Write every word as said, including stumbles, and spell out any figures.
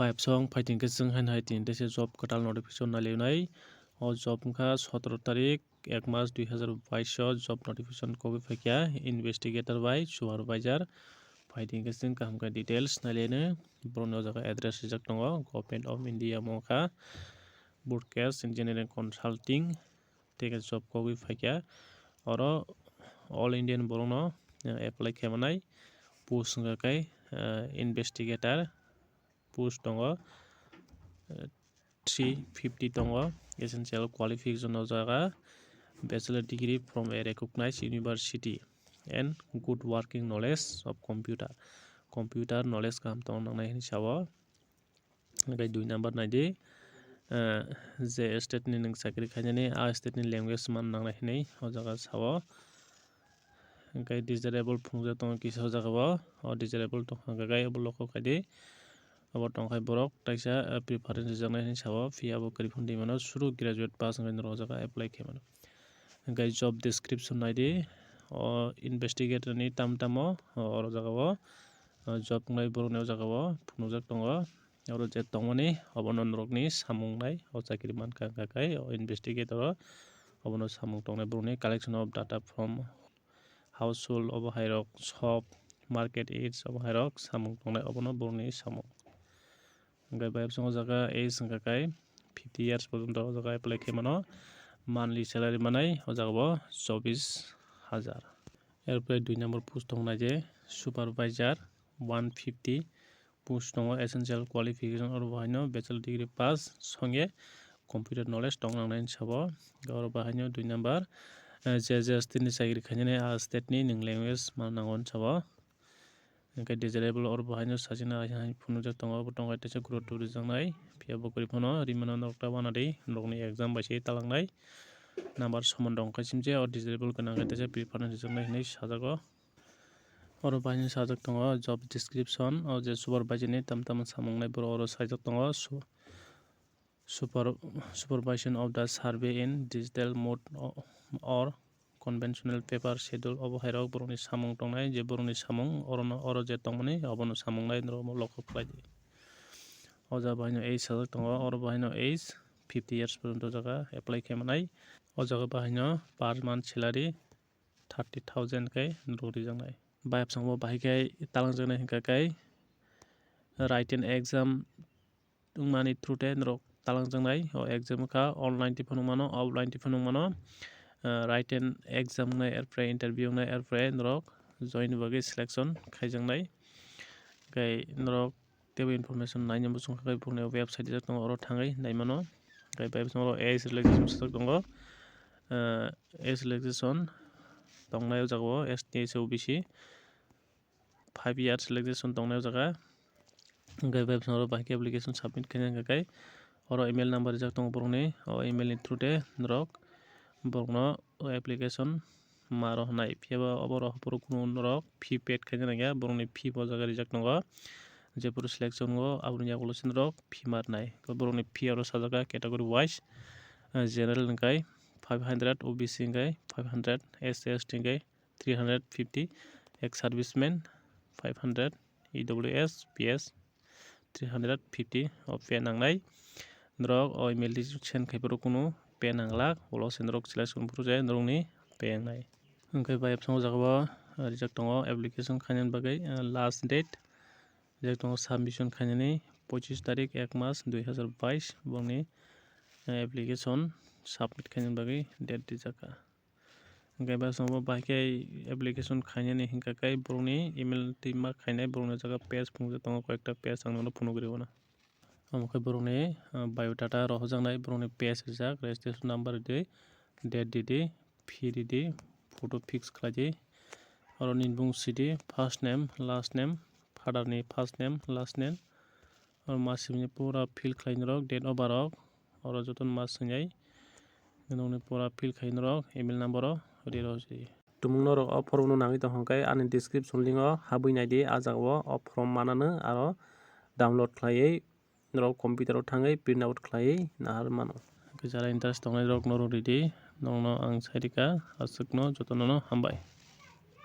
Bai bwsong phaithing khe chwng haino hai tini teisa job kwtal notification nai lionai. O job wngkha sotoro tarik ek mas dui hazar bais o job notification kogwi phaikha investigator bai supervisor. Phaithing khe chwng kaham khe details nai lino. Borokni o jaga address rijak tongo, Government of India wngkha, Broadcast Engineering Consulting. Tei khe job kogwi phaikha. Oro all Indian borokno, eh, apply khe manai. Post wngkha khe, eh, investigator post tongo, eh, three fifty tongo. Essential qualification o jaga bachelor degree from a recognized university and good working knowledge of computer. Computer knowledge kaham tongna nangnai hinwi sao. Hingkhe dui number naidi, eh, je state ni nwng chakri khainani, a state ni language man nangnai hinwi o jaga sao. Hingkhe desirable phunukjak tongo kisa o jaga o, o desirable tongkha hingkhe abo loko khaidi. Abo tongkhai borok taisa, eh, preference rijaknai hinwi sao, phiya abo kwrwi phano twi mano, suru graduate pass wngkhe norok o jaga apply khaimano. Hingkhe job description naidi, o investigator ni tam tamo, o, oro jaga o, o, job wngnai borokni o jaga o phunukjak tongo. Oro je tongmani obono norokni samung nai, o chakri mankha hingkha khe o investigator o obono samung tongnai borokni collection of data from household obo hairok shop, market age obo hairok samung tongnai obono borokni samung. Hingkhe bai bwskango o jaga age wngkha khe fifty years porjonto o jaga apply khe mano, monthly salary manai o jaga bo chobis hajar. Erpore dui number post tongnai je supervisor, one fifty post tongo, essential qualification oro bo haino bachelor degree pass songe computer knowledge tong nangnai hinwi sabo. Oro bo haino dui number, eh, je je state ni chakri khainani a state ni nwng language ma nango hinwi sabo. Hingkhe desirable oro bo haino sajina hai phunukjak tongo, abo tongkha teisa group two rijaknai, phiya bo kwrwi phano rimano norok ta wanadi, norokni exam bai se talangnai. Number soman rok wngkha simse o desirable gwnang khe teisa preference rijaknai hinwi sajago. Oro bo haino sajak tongo job description, o je supervisor ni tam tamo samung nai borok oro sajak tongo. Su-, Super-, supervision of the survey in digital mode o-, or conventional paper schedule obo hairok borokni samung tongnai, je borokni samung orono, oro je tongmani obono samung nai norok loko khlai di. O jaga bahaino age sajak tongo, oro bahaino age fifty years porjonto o jaga apply khe manai. O jaga bahaino per month salary thirty thousand khe norok rijaknai. Bai bwskango bahai khe talangjaknai hingkha khe written exam wngmani through te norok talangjaknai. O exam wngkha online twi phano wngmano, offline twi phano wngmano. Ah, written exam wngnai, erpore interview wngnai, erpore norok join ni bagwi selection khaijaknai. Hingkhe norok teibo information naina muchung kha khe bokni website rijak tongo, oro thangwi naimano. Hingkhe bai bwskango age relaxation swk tongo. Ah, age relaxation tongnai o jaga o S T, S C, O B C. Five years relaxation tongnai o jaga. Hingkhe bai bwskango oro bahai khe application submit khaina hingkha khe oro email number rijak tongo borokni, o email ni through te norok borokno o application ma rw hwnai. Phiya ba obo rw borok kunu norok fee paid khaina nangya, borokni fee bo o jaga rijak tongo. Jephuru selection o aboni yagulo se norok fee ma rwnai. Borokni fee oro sajak kha category wise, eh, general hingkhe five hundred, O B C hingkhe five hundred, S C, S T hingkhe three hundred fifty, ex serviceman five hundred, E W S, P S three hundred fifty o pay nangnai. Norok o email twi send khai phuru kunu pay nanglak, ulo se norok selection phuru je norokni pay wngnai. Hingkhe bai bwskango o jaga o rijak tongo application khainani bagwi, eh, last date rijak tongo submission khainani pochis tarik ek mas dui hazar bais bongni, eh, application submit khainani bagwi date rijak kha. Hingkhe bai bwskango bahai khe application khainani hingkha khe borokni email twi ma khainai borokni jaga page phunukjak tongo, koyekta page ang nono phunugwi rw mano. Omo khe borokni, ah, biodata rohorjaknai, borokni page rijak, registration number ridi, date ridi, fee ridi, photo fix khlai di. Oro nini bung sidi, first name, last name, father ni first name, last name. Oro ma simi pura fill khlai norok, date of birth rok, oro joto ma swngjai. Nokni pura fill khai norok, email number o ri rw si. Tumung norok o form no nangwi tong hwnkhe ani description link o habwi naidi, ah jaga o o form manano aro download khlaiwi norok computer o thangwi print out khlaiwi nahar mano. Hwnkhe jara interest tongnai rok norok ridi, norokno ang sai rikha, aswkno jotono no hambai.